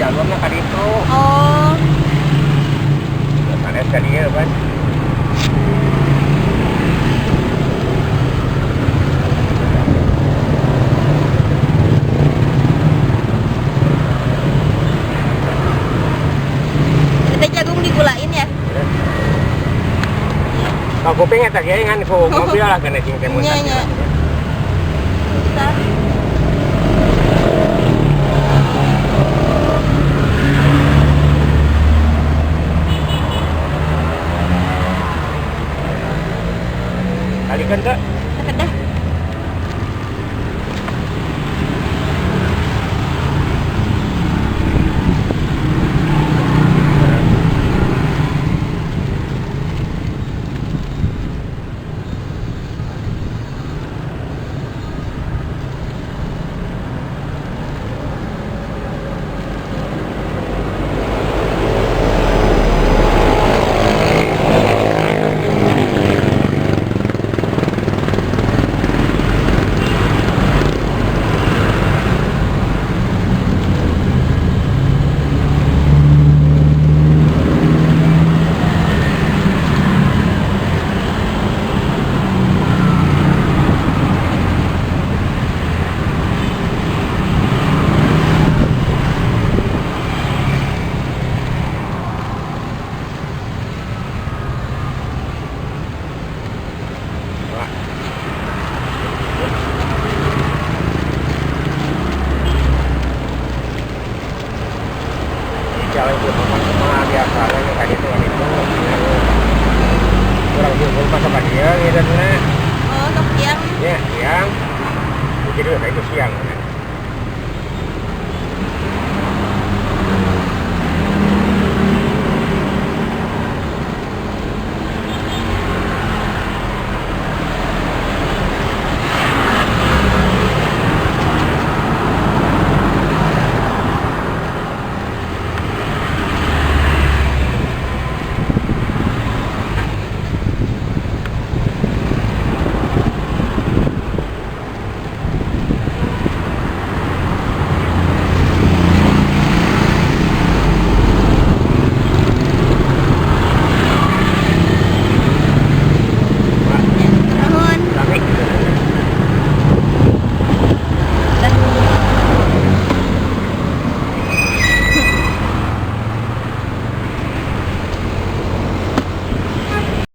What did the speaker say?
Jalurna ka ditu. Oh. Sanes ka dieu kan. Ini teh jagung digulain ya? Kalau kuping eta ge ngan ku mobil lah kena cing teh mun. Nya, nya. Bisa. Kalikeun teu? Kedah. Wah. Di jalan itu mah kumaha biasa we ka ditu ka ditu. Kurang jauh mah ka dieu gitu na. Oh, sok siang. Ya, siang. Jadi itu siang.